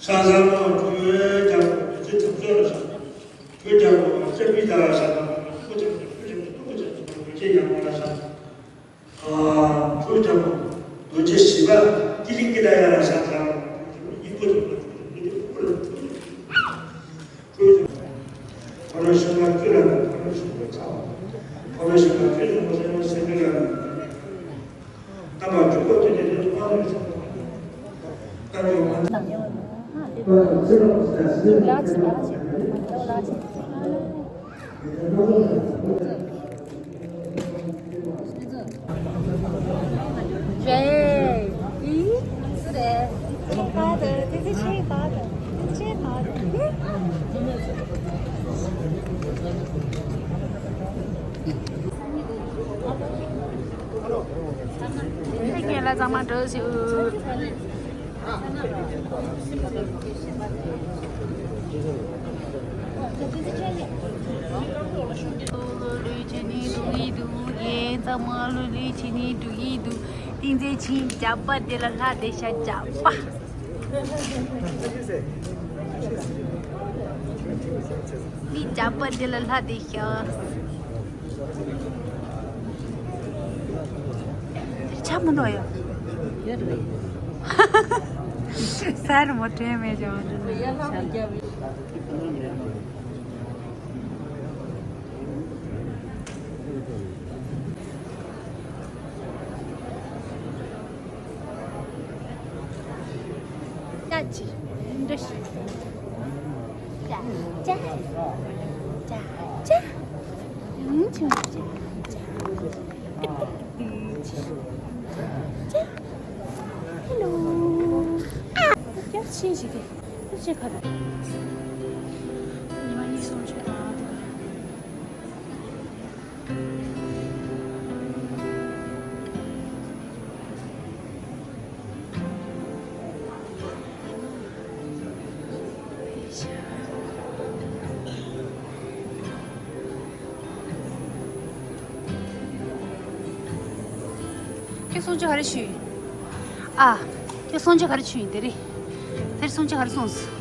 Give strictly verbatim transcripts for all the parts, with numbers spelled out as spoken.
ཁ་སང་ལོ་བོད་རྒྱལ་པོ་བོད་ཆེན་དྲུག་ཚོགས་ལ་བཞག་བོད་རྒྱལ་པོ་སྤྱི་པའི་ཟླ་ལ་བཞག་ཐུགས་རྗེ་ཆེ་བོད་རྒྱལ་པོ་ཐུགས་རྗེ་ཆེ་བོད་ཆེན་ཡག་པོ་ལ་བཞག་ཨ་བོད་རྒྱལ་པོ་རྡོ་རྗེ་ཞི་བ་ཏི་ལི་ཀི་ཏ་ཡ་ལ་བཞག་ཐུགས་རྗེ་ཆེ་བོད་རྒྱལ་པོ་ཐུགས་རྗེ་ཆེ་བོད་རྒྱལ་པོ་ཐུགས་རྗེ་ཆེ། ཁོ་རང་ཞིང་ཁ་ཁྱོད་ལ་ནི་ཁོ་རང་ཞིང་ཁ་ཚ་བ། ཁོ་རང་ཞིང་ཁ་ཁྱོད་ཀྱི་ངོ་ཚ་ཡང་སེམས་ཁྲལ་ལ་ནི། རྣམ་པ་འཇུག་པ་དེ་ནི་དེ་ཚོ་མ་ནོར་ཚེ། ད་འཇུག་མ་ནོར། ལགས་སོ་ལགས་སོ་ལགས་སོ། རེད། ཨི། སུ་རེད། ཆེ་ག་དེ་དེ་ཚེ་ཆེ་ག་དེ་དེ་ཆེ་ག་དེ། ཁྱེད་ལ་གཙང་མ་འགྲོ་ཞུ། ལུས་ལུས་བྱས་ནས་འགྲོ་གི་འདུག་ངས་གཙང་མ་ལུས་ལུས་བྱས་ནས་འགྲོ་གི་འདུག་བསྟན་འཛིན་ཆོས་དབྱིངས་རྒྱགས་པ་འདི་ལ་ལྷ་འདི་ཤ་རྒྱགས་པ། མི་རྒྱགས་པ་འདི་ལ་ལྷ་འདི་ཤ། ཆ་མི་འགྲོ་ཡ། ཡོད་རེད། ས་རུ་མོ་དྲན་མེད་ཀྱང་། ཅ་ཅི། འདྲ་ཞིག་ཅ་ཅ། ཅ་ཅ། ཡང་ཆུང་ཅ་ཅ། ཧེ་ལོ། ཨ། སྐྱབས་ཆེན་ཞིག་གིས་སྐྱབས་ཆེན་ཁ་ལ། ཉི་མ་གཉིས་སོང་ཆོག་ད། ཁྱོད་གསུང་ཆོས་ག་རེ་ཞུས་ཡིན། ཨ། ཁྱོད་གསུང་ཆོས་ག་རེ་ཞུས་ཡིན་དེ་རེད། དེར་གསུང་ཆོས་ག་རེ་གསུངས་སོང་།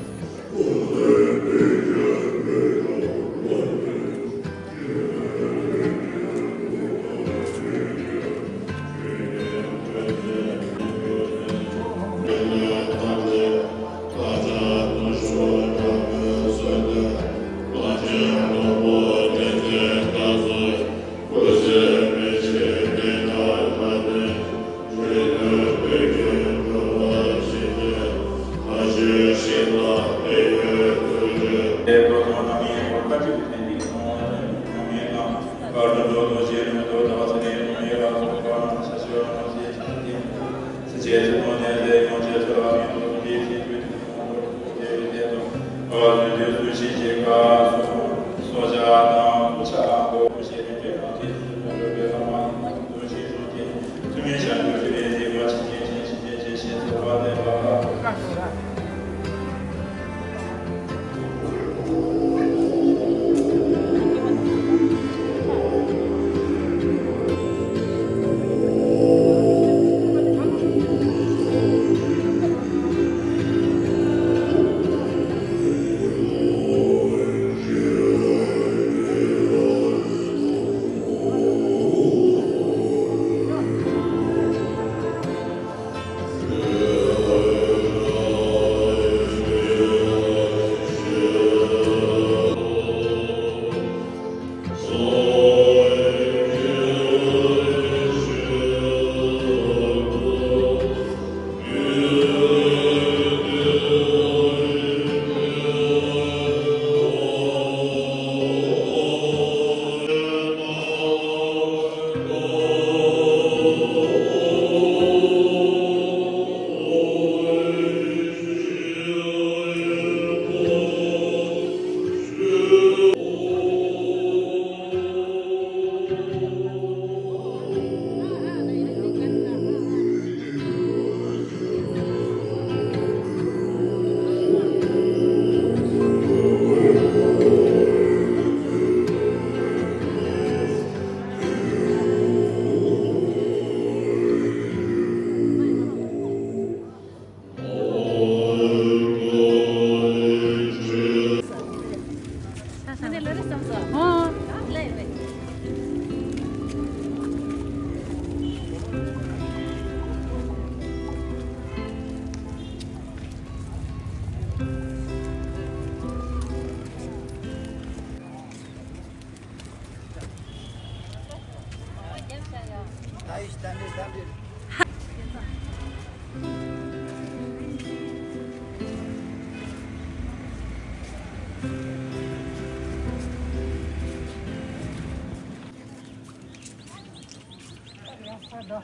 གྲྭ་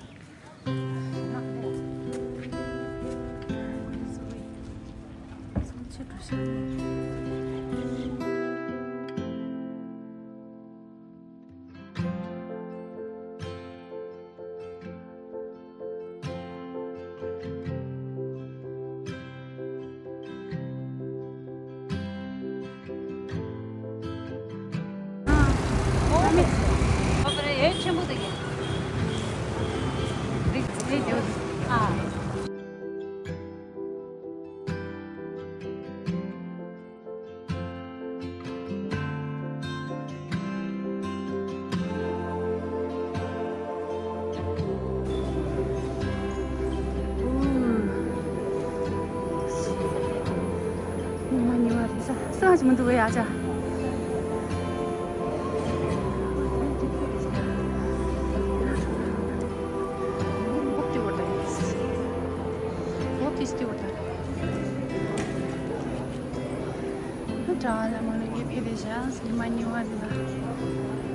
བ་བླ་མ་ལྷན་རྒྱས་ཕེབས་བསྡད་ཤག་ཉི་མ་གཉིས་པ་འདི་ལ་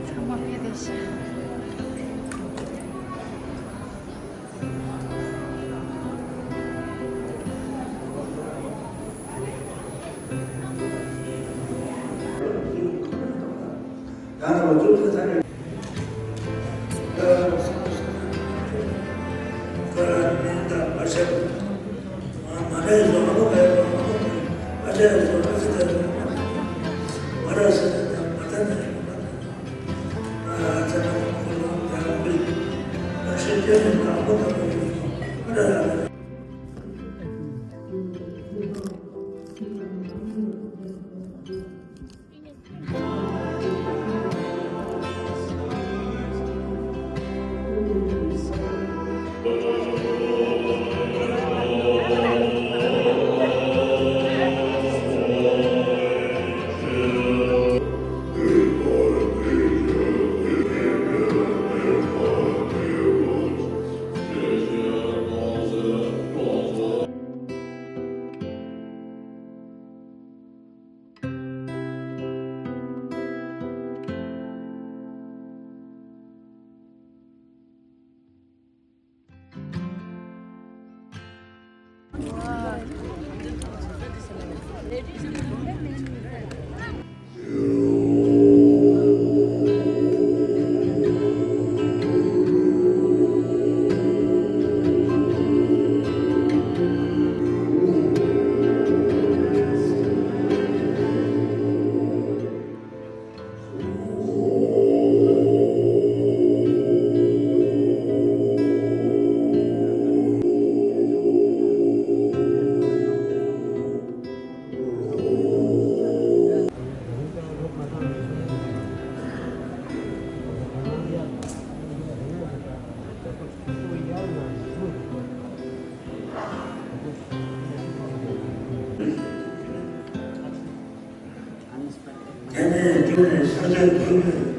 ཚང་མ་ཕེབས་བསྡད་ཤག་དེ་ནས་རྒྱུ་ནས་ཤ་ཆ་རྒྱུ་ནས་རྒྱུ་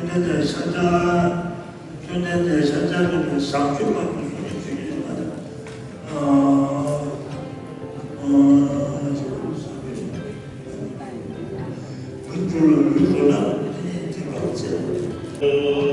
ནས་ནས་ཤ་ཆ་རྒྱུ་ནས་ནས་ཤ་ཆ་རྒྱུ་ནས་བཟང་སྤྱོད་པ་ནས་ཤུགས་ཀྱིས་བྱེད་ཀྱི་ཡོད་པ་དང་། ཨ་ཨ་ཨ་ལུས་འགྲོ་ལ་ལུས་འགྲོ་ལ་དེ་ནས་དེ་བར་ཚེ།